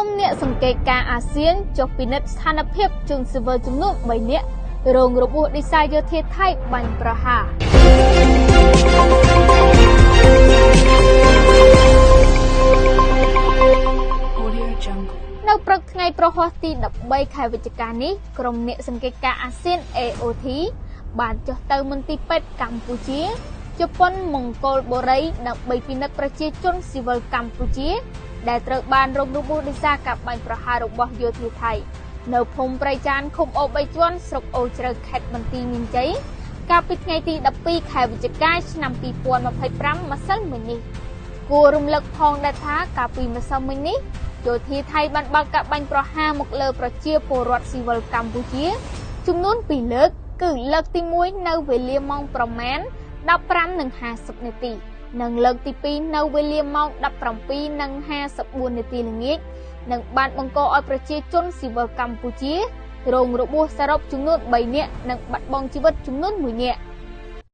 មអ្នកសង្កេតការអាស៊ានចុះពិនិត្យស្ថានភាពជនស៊ីវិលចំនួន3នាក់រងរបួសដោយសារយោធាថៃបាញ់ប្រហារនៅព្រឹកថ្ងៃប្រហ័សទី13ខែវិច្ឆិកានេះក្រុមអ្នកសង្កេតការអាស៊ាន AOT បានចុះទៅមន្ទីរពេទ្យកម្ពុជាជប៉ុនមង្គលបុរីដើម្បីពិនិត្យប្រជាជនស៊ីវិលកម្ពុជាដែលត្រូវបានរងរបួសដោយសារការបាញ់ប្រហាររបស់យោធាថៃនៅភូមិព្រៃចានឃុំអូ3ជាន់ស្រុកអូជ្រៅខេត្តបន្ទាយមានជ័យកាលពីថ្ងៃទី12ខែវិច្ឆិកាឆ្នាំ2025ម្សិលមិញនេះគួររំលឹកផងដែរថាកាលពីម្សិលមិញនេះយោធាថៃបានបើកការបាញ់ប្រហារមកលើប្រជាពលរដ្ឋស៊ីវិលកម្ពុជាចំនួន2លើកគឺលើកទី1នៅវេលាម៉ោងប្រមាណ15:50នាទីនិងលើកទី2នៅវេលាម៉ោង17:54នាទីល្ងាចនិងបានបង្កឲ្យប្រជាជនស៊ីវិលកម្ពុជារងរបួសសរុបចំនួន3នាក់និងបាត់បង់ជីវិតចំនួន1នាក់។